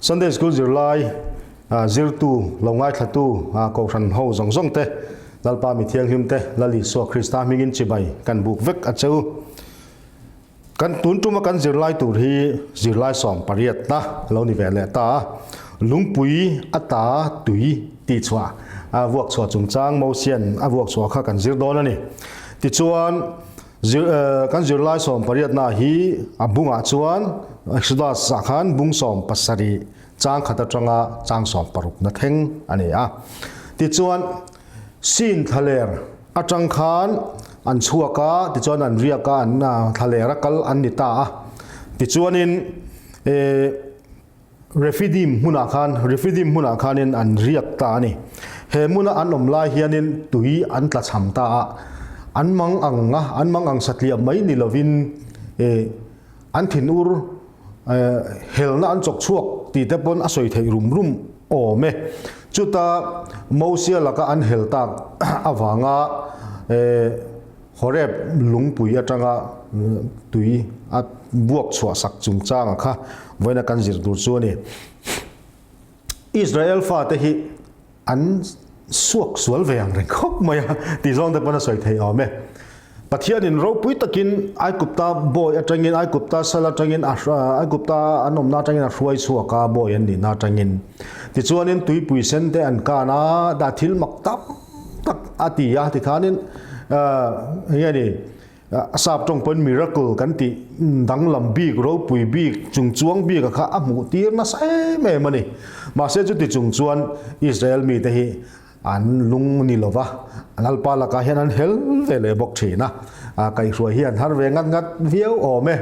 Sunday School zirlai zirtu lo ngaithlatu Kohhran ho zawng zawng te, Lalpa mi thianghlim te, Lal Isua Krista hmingin chibai kan buk vek a che u. Kan tun tuma kan zirlai tur hi zirlai 18na lo ni ve leh ta a, lungpui a ta tui tih chhuah a vuak chhuah chungchang Mosian a vuak chhuah kha kan zir dawn a ni. Tichuan kan zirlai 18na hi a bungah chuan Exodus ah khan bung 17 chang khat atanga chang 16na thleng a ni a. Tichuan Sin thlaler atang khan an chhuak a, tichuan an riak a, an thlaler a kal an ni ta a. Tichuanin eh Rephidim hmunah khan, Rephidim hmunah khanin an riak ta a ni. He hmuna an awm lai hianin tui an tla cham ta a, an mang ang a, an mang ang satliah mai ni lovin eh an thinur eh helna an chawk chhuak tih te pawn a sawi theih rum rum awm e. Chuta Mosia laka an hel tak avanga eh Horeb lungpui atanga tui a buak chhuah sak chungchanga kha vawiina kan zir tur chu a ni. Israel fate hi an suak sual ve ang reng khawp mai a tih zawng te pawn a sawi theih awm e. Pathianin ropui takin Aigupta bawi atangin, Aigupta sal atangin, Aigupta an awmna atangin a hruai chhuak a, bawi an nihna atangin. Tichuanin tuipui sen te an kan a, dah thil mak tam tak a ti a, tikhanin eng nge ni, a sap tawng pawhin miracle kan tih danglam bik, ropui bik, chungchuang bik a kha a hmuh tir nasa em em a ni. Mahse chuti chung chuan Israel mite hi An lung ni lova, an Lalpa lakah hian an hel ve leh bawk thin a, kaihhruai hi an har ve ngat ngat viau awm e.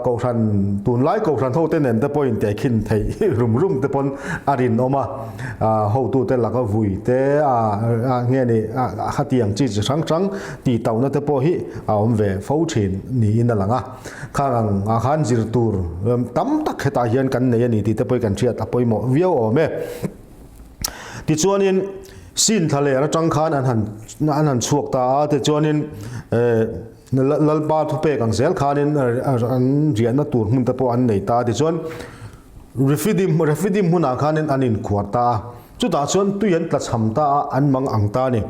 Kohhran, tunlai kohhran hote nen te pawhin tehkhin theih rum rum te pawn a rinawm a, hotute laka vui te nge ni khatiang chi chi hrang hrang tih tauhna te pawh hi a awm ve fo thin niin a lang a. Khang ang ah khan zir tur tam tak hetah hian kan nei a ni tih te pawhin kan hriat a pawimawh viau awm e. Tichuanin Sin thlaler atang khan an han an han chhuak ta a, tichuanin eh Lalpa thupek ang zel khanin an riahna tur hmun te pawh an nei ta a, tichuan Refidim Refidim hmunah khanin an inkhuar ta a, chutah chuan tui an tlachham ta a, an mang ang ta a ni.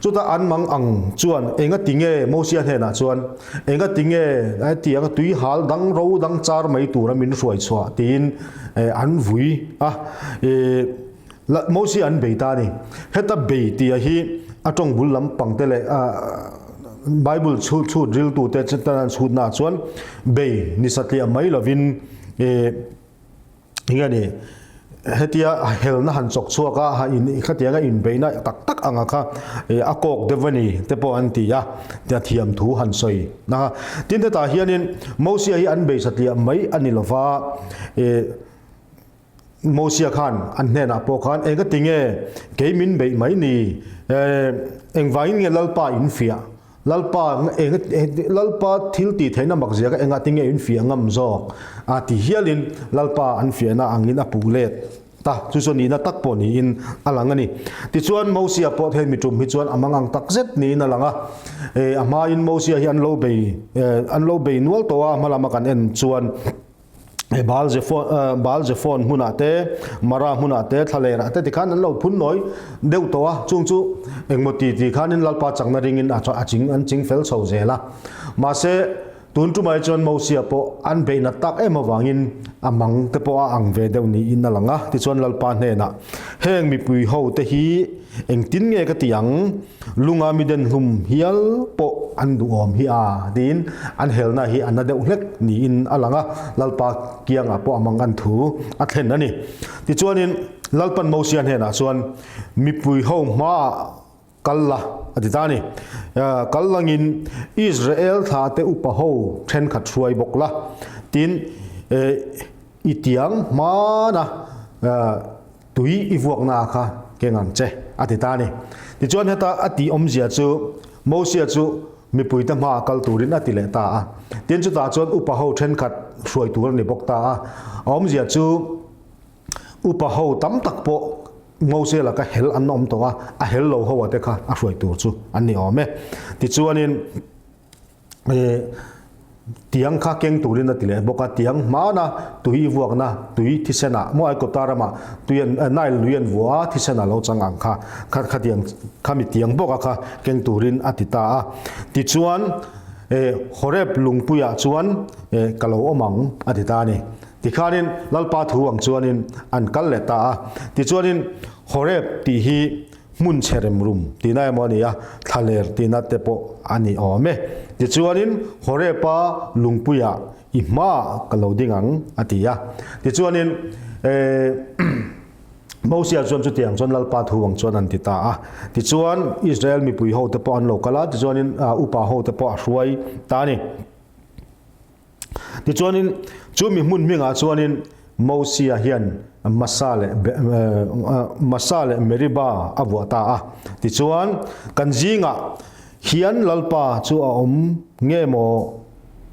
Chutah an mang ang chuan enga ti nge Mosia hnenah chuan enga ti nge hetiang tui hal dang ro dang char mai tura min hruai chhuah tiin an vui a, ih Mosia an bei ta a ni. Heta bei tia hi a tawng bul lampang te leh Bible chhut chhut riltu te tan an chhut naah chuan bei ni satliah mai lovin ih eng nge ni hetia helna han chawk chhuak a ha in khatianga inbeihna tak tak anga kha ih a kawk deuh a ni te pawh an ti a, tia thiam thu han sawi na kha. Tin hetah hianin Mosia hi an bei satliah mai a ni lova ih Mosia khan an hnenah pawh khan enga tinge kei min beih mai ni eh engvangin nge Lalpa in fiah Lalpa enga Lalpa thil tih theihna mak zia kha enga tinge in fiah ngam zawk a ti hialin Lalpa an fiahna angin a puh let ta chu chu nihna tak pawh niin a lang a ni. Tichuan Mosia pawh hei mi tum hi chuan a mang ang tak zet niin a lang a eh a hmain Mosia hi an lo bei eh an lo bei nual tawh a hma lama kan en chuan Baal Zephon Baal Zephon hmunah te, Mara hmunah te, Thlalerah te tikhan an lo phun nawi deuh tawh a, chung chu engmaw ti ti khanin Lalpa chakna ringin a a ching an ching fel chho zel a. Mahse, tun tumah hi chuan Mosia pawh an beihna tak em avangin a mang te pawh a ang ve deuh niin a lang a, tichuan Lalpa hnenah, Heng mipui ho te hi engtin nge ka ti ang? Lunga miden hlum hial pawh an duhawm hi a tiin an helna hi a na deuh hlek niin a lang a, Lalpa kiangah pawh a mang an thu a thlen a ni. Tichuanin Lalpan Mosia hnenah chuan mipui ho hmaah kal la a ti ta a ni. Kal langin Israel thlate upa ho thenkhat hruai bawk la tiin i tiang hmana Tui i vuakna kha keng ang che, a ti ta a ni. Tichuan heta a tih awmzia chu Mosia chu mipuite hmaah kal turin a ti leh ta a. Tin chutah chuan upa ho thenkhat hruai tur a ni bawk ta a. A awmzia chu upa ho tam tak pawh Mosia laka hel an awm tawh a, a hel lo ho te kha a hruai tur chu an ni awm e. Tichuanin. Tiang kha keng turin a ti leh bawk a, tiang hmana tui vuakna tui thisenah maw Aigupta ramah tui an Nile lui an vua a, thisen a lo chang ang kha kha khatiang khami tiang bawka kha keng turin a ti ta a. Tichuan eh Horeb lungpuiah chuan eh ka lo awm ang a ti ta a ni. Tikhanin Lalpa thu ang chuanin an kal leh ta a. Tichuanin Horeb tih hi Hmun chhe rem rum tihna emaw a ni a, thlaler tihna te pawh a ni awm e. Tichuanin Horeb-a lungpuiah i hmaah ka lo ding ang a ti a. Tichuanin Mosia chuan chutiang chuan Lalpa thu ang chuan an ti ta a. Tichuan Israel mipui hote pawh an lo kal a, tichuanin upa hote pawh a hruai ta a ni. Tichuanin chu mi hmun hmingah chuanin Mosia hian Massa leh Massa leh Meriba a vuah ta a. Tichuan kan zingah hian Lalpa chu a awm nge maw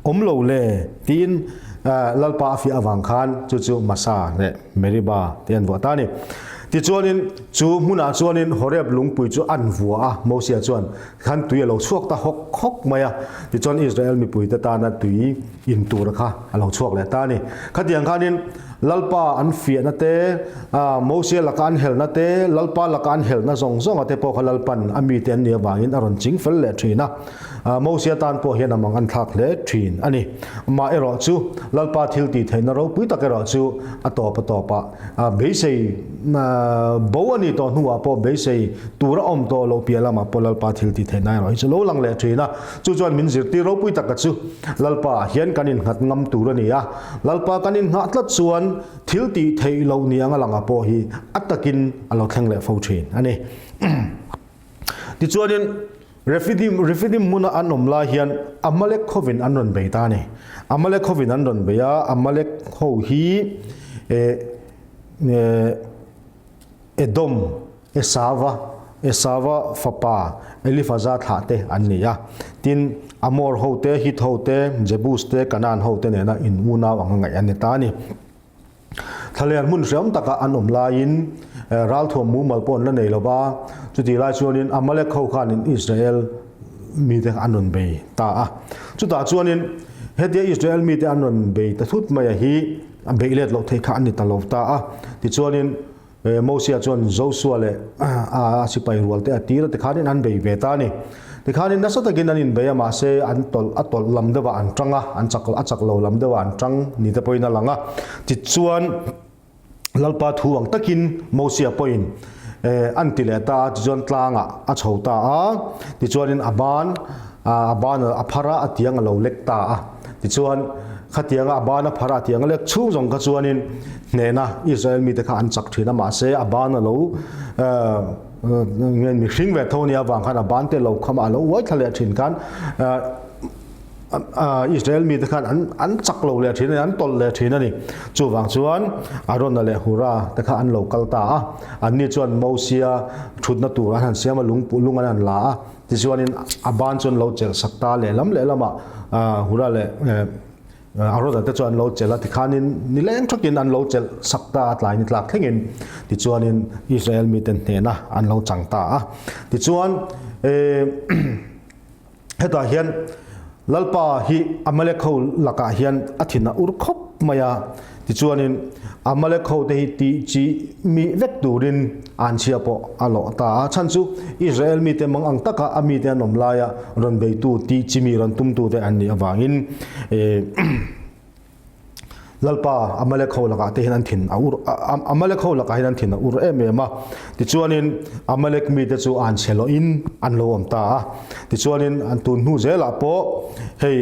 awm lo le tiin Lalpa a fiah avang khan chu chu Massa leh Meriba tih an vuah ta a ni. Tichuanin chu hmunah chuanin Horeb lungpui chu an vuah a, Mosia chuan Khan tui a lo chhuak ta hawk hawk mai a, tichuan Israel mipuite tana tui in tura kha a lo chhuak leh ta a ni. Khatiang khanin Lalpa an fiahna te, Mosia laka an helna te, Lalpa laka an helna zawng zawnga te pawh kha Lalpan a mite an nih avangin a rawn ching fel leh thin a. Mosia tan pawh hian a mang an thlak hle thin a ni. Mah erawh chu Lalpa thil tih theihna ropui tak erawh chu a tawp a tawpah Beisei bo a nih tawh hnuah pawh beisei tura awm tawh loh piah lamah pawh Lalpa thil tih theihna erawh hi chu lo lang leh thin a. Chu chuan min zirtir ropui taka chu Lalpa ah hian kan innghat ngam tur a ni a. Lalpa kan innghah tlat chuan thil tih theih loh ni anga langah pawh hi a takin a lo thleng leh fo thin a ni. Tichuanin Refidim, Refidim hmuna an awm lai hian Amalek hovin an rawn bei ta a ni. Amalek hovin an rawn bei a, Amalek ho hi eh, eh, Edom, Esava, Esava fapa Elifaza thlah te an ni a. Tin, Amor ho te, Hit ho te, Jebus te, Kanaan ho te nena in unau anga ngaih an ni ta a ni. Thlalian hmun hriam taka an awm laiin ralthuam mumal pawh an la nei lo va, chutih lai chuanin Amalek ho khanin Israel mite an rawn bei ta a. Chutah chuanin hetia Israel mite an rawn bei ta thut maia hi a beih let loh theih kha a ni ta lo ta a. Tichuanin Mosia chuan Josua leh a sipai rual te a tir a, tikhanin an bei ve ta a ni. Tikhanin nasa takin an inbei a, mahse an tawlh a tawlh lam deuhah an tang a, an chak a chak lo lam deuhah an tang ni te pawhin a lang a. Tichuan Lalpa thu ang takin Mosia pawhin an ti leh ta a, tichuan tlangah a chho ta a, tichuanin a ban a ban a phar a, a tiang a lo lek ta a. Tichuan, khatianga a ban a phar a tiang a lek chhung zawng kha chuanin hnehna Israel mite kha an chak thin a, mahse a ban a lo nge mihring ve tho nia avang khan a ban te lo kham a, a lo uai thla leh thin khan Israel mite khan an an chak lo leh thin a ni, an tawlh leh thin a ni. Chuvang chuan Arona leh Hura te kha an lo kal ta a, anni chuan Mosia thutna tur an han siam a, lung lung an han la a, Tichuanin a ban chu an lo chelh sak ta lehlam lehlamah Hura leh Arona te chu an lo chelh a, tikhanin nileng thakin an lo chelh sak ta a, tlai ni tlak thlengin. Tichuanin Israel miten hnehna an lo chang ta a. Tichuan hetah hian Lalpa hi Amalek ho lakah hian a thin a ur khawp mai a, tichuanin Amalek ho te hi tih chi mi vek turin anchhia pawh a lawh ta a. Chhan chu Israel mite mang ang taka a mite an awm laia rawn beitu tih chi mi rawn tumtu te an nih avangin Lalpa Amalek ho lakah te hian an thin a ur Amalek ho lakah hian an thin a ur em em a. Tichuanin Amalek mite chu an chhe lohin an lo awm ta a. Tichuanin an tun hnu zelah pawh hei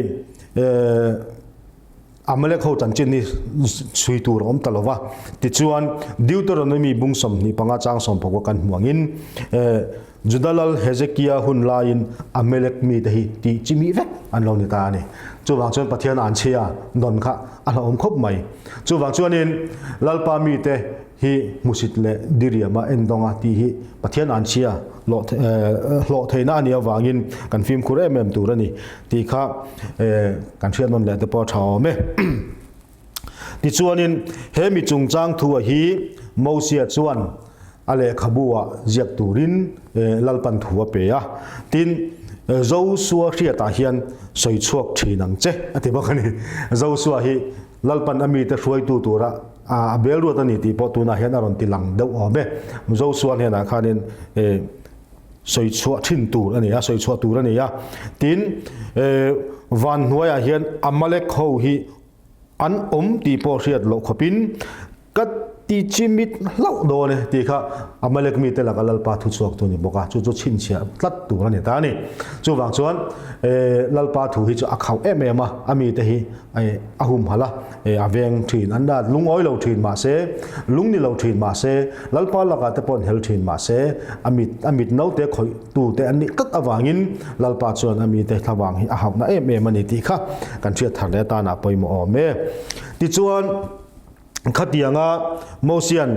Amalek ho chanchin hi chhui tur a awm ta lo va. Tichuan Deuteronomy bung 25 chang sawmpakua kan hmu angin Juda lal Hezekia hun laiin Amalek mite hi tih chi mih vek an lo ni ta a ni. Chuvang chuan Pathian an chhia nawn kha a hlauhawm khawp mai. Chuvang chuanin Lalpa mite hi hmusit leh diriama endawnga tih hi Pathian an chhia hlawh theihna a nih avangin kan fimkhur em em tur a ni tih kha kan hriat nawn leh te pawh a tha awm e. Tichuanin he mi chungchang thua hi Mosia chuan a lehkhabu ah ziak turin Lalpan thu a pe a. Tin. Josua hriatah hian sawi chhuak thin ang che a ti bawk a ni. Josua hi Lalpan a mite hruaitu tura a bel ruat a ni tih pawh tunah hian a rawn ti lang deuh awm e. Josua hnenah khanin sawi chhuah thin tur a ni a, sawi chhuah tur a ni a. Tin, van hnuaiah hian Amalek ho hi An awm tih pawh hriat loh khawpin ka ti chimit hlauh dawn e tih kha Amalek mite laka Lalpa thu chhuak tu ni bawk a, chu chu chhinchhiah tlat tur a ni ta a ni. Chuvang chuan Lalpa thu hi chu a khauh em em a, a mite hi a humhalh a, a veng thin, an la lungawi lo thin mah se, lung ni lo thin mah se, Lalpa lakah te pawh an hel thin mah se, a mit a mit naute khawih tute an nih tlat avangin Lalpa chuan a mite thlavang hi a hauhna em em a ni tih kha kan hriat thar leh atana pawimawh awm e. Tichuan, khatianga Mosian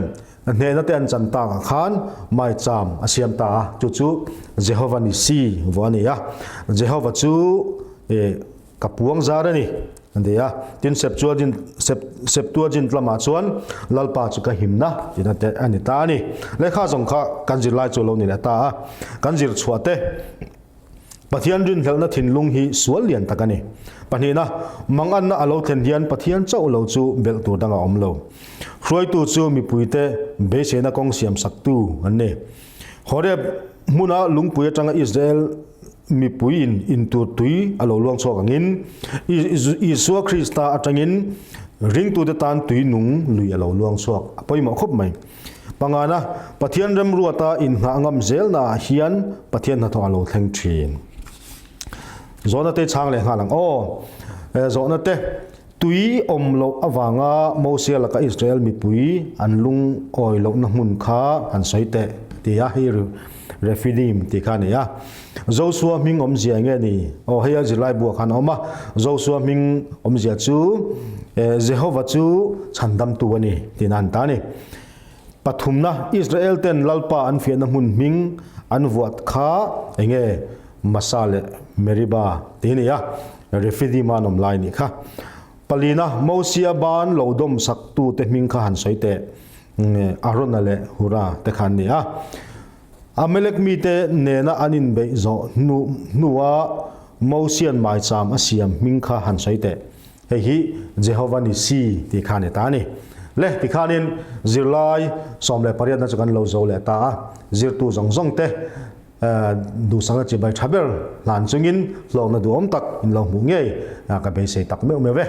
hnehna te an chan takah khan maicham a siam ta a, chu chu Jehova Nissi vuah a ni a. Jehova chu Ka puang zar a ni, an ti a. Tin, Septuagint, Septuagint lamah chuan Lalpa chu ka himna tihna te a ni ta a ni. Lehkha zawng kha kan zirlai chu a lo ni leh ta a. Kan zir chhuah te, Pathian rinhlelhna thinlung hi sual lian tak a ni. Pahnihna, manganna a lo thlen hian Pathian chauh lo chu belh tur dang a awm lo. Hruaitu chu mipuite beiseina kawng siam saktu an ni. Horeb hmuna lungpui atanga Israel Mipuiin intur tui a lo luang chhuak angin, Isua Krista atangin ringtute tan tui nung lui a lo luang chhuak a pawimawh khawp mai. Pangana, Pathian remruata inngah ngam zelnaah hian Pathian hnathawh a lo thleng thin. Zawhna te chhang leh nghal ang aw. Zawhna te, Tui awm loh avanga Mosia laka Israel mipui an lungawi lohna hmun kha han sawi teh, ti a, hei Rephidim tih kha a ni a. Josua hming awmzia enge ni? Aw, hei a zirlai buah khan a awm a. Josua hming awmzia chu Jehova chu chhandamtu a ni tihna an ta a ni. Pathumna, Israel ten Lalpa an fiahna hmun hming an vuah kha enge? Masa leh Meriba tih a ni a, Rephidim a an awm lai nih kha. Palina, Mosia ban lo dawm saktute hming kha han sawi teh. Arona leh Hura te kha an ni a. Amalek mite nena an inbeih zawh hnu hnua Mosian maicham a siam hming kha han sawi teh. Hei hi Jehova Nissi tih kha a ni ta a ni. Le, tikhanin zirlai 18 na chu kan lo zo leh ta a, zirtu zawng zawng te duhsakna chibai tha ber hlan chungin hlawkna duhawm tak in lo hmuh ngei ka beisei tak meuh meuh e.